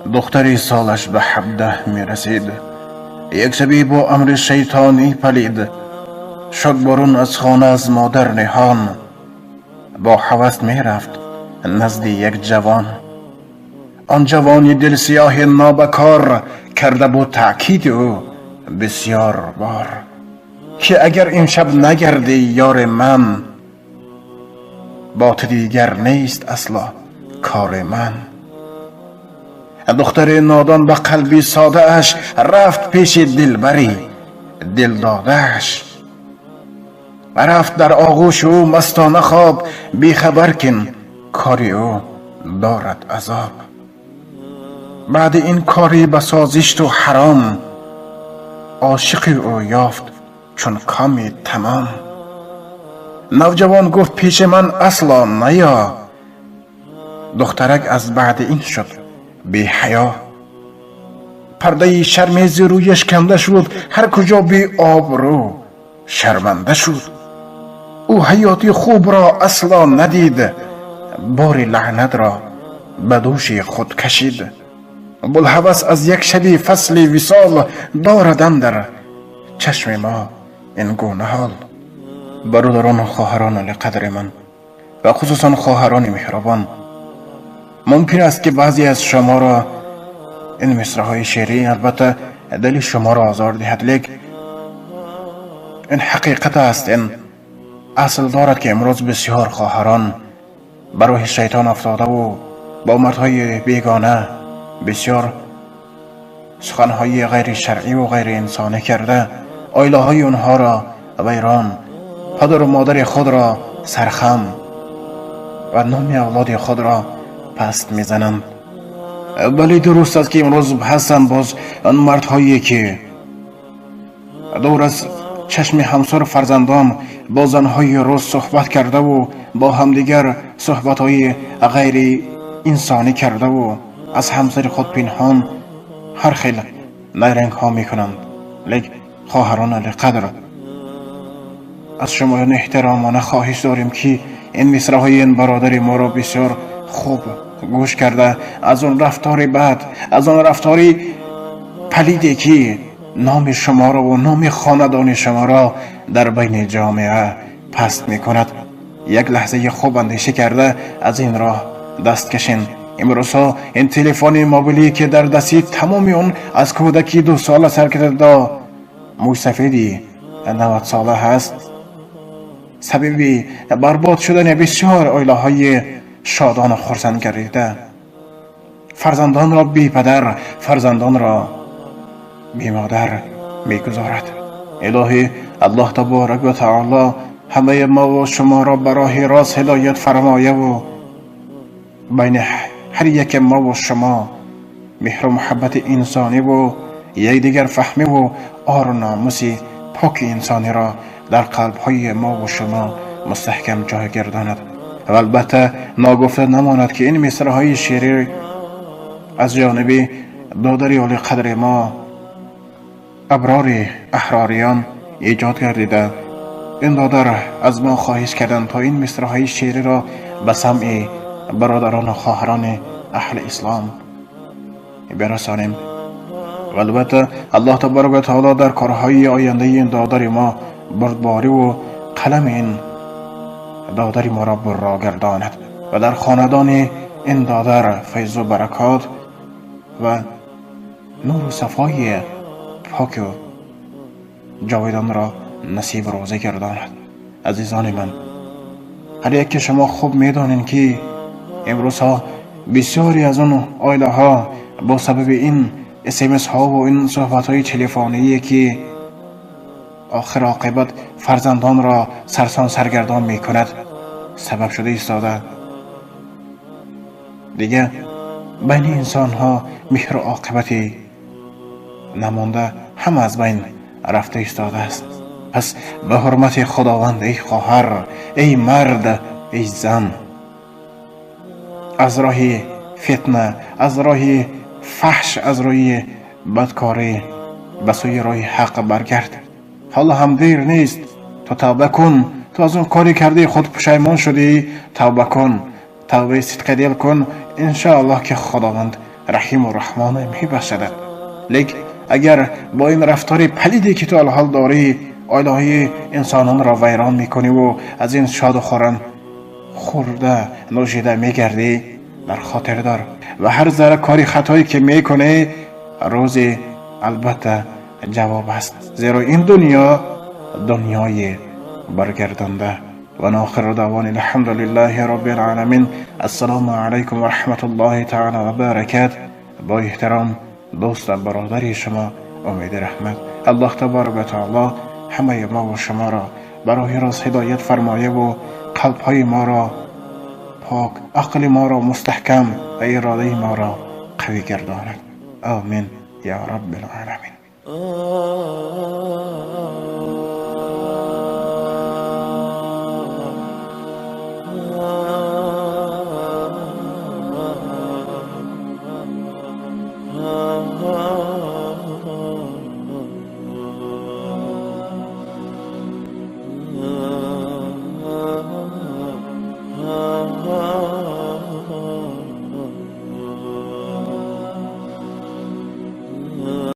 Духтари солаш ба 17 мерасид. Як шабе бо амри шайтонӣ палид шуд бурун аз хона аз модар ниҳон. Бо ҳавас мерафт назди як ҷавон. Он ҷавони дилсиёҳи нобакор карда буд таъкиди ӯ бисёр бор, ки агар имшаб нагардӣ ёри ман, бо ту дигар нест асло кори ман. Духтари нодон ба қалби содааш рафт пеши дилбари дилдодааш. Рафт дар оғӯши ӯ мастона хоб, бехабар кин кори ӯ дорад азоб. Баъди ин кори ба созишту ҳаром, ошиқи ӯ ёфт чун коми тамом. Навҷавон гуфт пеши ман асло наё, духтарак аз баъди ин шуд беҳаё. Пардаи шарме зи рӯяш канда шуд, ҳар куҷо беобрӯ шарманда шуд. Ӯ ҳаёти хубро асло надид, бори лаънатро ба дӯши худ кашид. Булҳавас аз як шаби фасли висол дорад андар чашми мо ин гуна ҳол. Бародарону хоҳарони қадри ман ва хусусан хоҳарони меҳрубон, мумкин аст ки баъзе аз шуморо ин мисраҳои шеърӣ албатта дили шуморо озор диҳад, лек ин ҳақиқат аст, ин асл дорад ки имрӯз бисёр хоҳарон ба рӯҳи шайтон афтодаву бо мардҳои бегона бисёр суханҳои ғайришаръиву ғайриинсонӣ карда, оилаҳои онҳоро вайрон, падару модари худро сархам ва номи авлоди худро паст мезананд. Бале, дуруст аст ки имрӯз ҳастанд боз он мардҳое ки дур аз чашми ҳамсару фарзандон бо занҳои рӯз суҳбат кардаву бо ҳамдигар суҳбатҳои ғайриинсонӣ кардаву аз ҳамсари худ пинҳон ҳар хел найрангҳо мекунанд. Лек хоҳарон алиқадр, аз шумоён эҳтиромона хоҳиш дорем ки ин мисраҳои ин бародари моро бисёр хуб гӯш карда, аз он рафтори бад, аз он рафтори палиде ки номи шуморо ва номи хонадони шуморо дар байни ҷомеа паст мекунад, як лаҳзаи хуб андеша карда аз ин роҳ даст кашен. Имрӯзҳо ин телефони мобилие ки дар дасти тамоми он аз кӯдаки 2 сола сар карда до мӯйсафеди 90 сола ҳаст, сабаби барбод шудани бисёр оилаҳои шодону хурсанд гардида, фарзандонро бепадар, фарзандонро бемодар мегузорад. Илоҳӣ, Аллоҳ таборак ва таоло ҳамаи мову шуморо ба роҳи рост ҳидоят фармояву байни ҳар яке мову шумо меҳру муҳаббати инсониву якдигар фаҳмиву ору номуси поки инсониро дар қалбҳои мову шумо мустаҳкам ҷой гардонад. Ва албатта ногуфта намонад ки ин мисраҳои шеърӣ аз ҷониби додари олиқадри мо Аброри Аҳрориён эҷод гардида. Ин додар аз мо хоҳиш карданд то ин мисраҳои шеъриро ба самъи бародарону хоҳарони аҳли ислом бирасонем. Ва албатта Аллоҳ табарак ва таоло дар корҳои ояндаи ин додари мо бурдбориву қалами ин додари моро бурро гардонад ва дар хонадони ин додар файзу баракот ва нуру сафои поку ҷовидонро насиб рӯзӣ гардонад. Азизони ман, ҳар яке шумо хуб медонед ки имрӯзҳо бисёре аз он оилаҳо бо сабаби ин смсҳову ин суҳбатҳои телефоние ки охир оқибат фарзандонро сарсон саргардон мекунад, сабаб шуда истода. Дигар байни инсонҳо меҳру оқибате намонда, ҳама аз байн рафта истодааст. Пас ба ҳурмати Худованд, эй хоҳар, эй мард, эй зан, аз роҳи фитна, аз роҳи фаҳш, аз рӯи бадкорӣ ба сӯи роҳи ҳақ баргард. Ҳоло ҳам дер нест, ту тавба кун. Ту аз он коре кардаи худ пушаймон шудӣ, тавба кун. тавбаи сидқи дил кун, иншоаллоҳ ки Худованд раҳиму раҳмон мебахшадат. Лек агар бо ин рафтори палиде ки ту алҳол дорӣ, оилаҳои инсононро вайрон мекуниву аз ин шоду хӯран хӯрда нӯшида мегардӣ, дар хотир дор ва ҳар зарра кори хатое ки мекунӣ, рӯзе албатта ҷавоб аст, зеро ин дунё дунёи баргардонда. Ва охиру даъвона алҳамдулиллаҳи роббил оламин. Ассалому алайкум ва раҳматуллоҳи таъала ва баракат. Бо эҳтиром дӯст ва бародари шумо Умеди Раҳмат. Аллоҳ табарак ва таъало ҳамаи мо ва шуморо ба роҳи рост ҳидоят фармояву қалбҳои моро пок, ақли моро мустаҳкам ва иродаи моро қавӣ гардонад. Омин ё роббил оламин.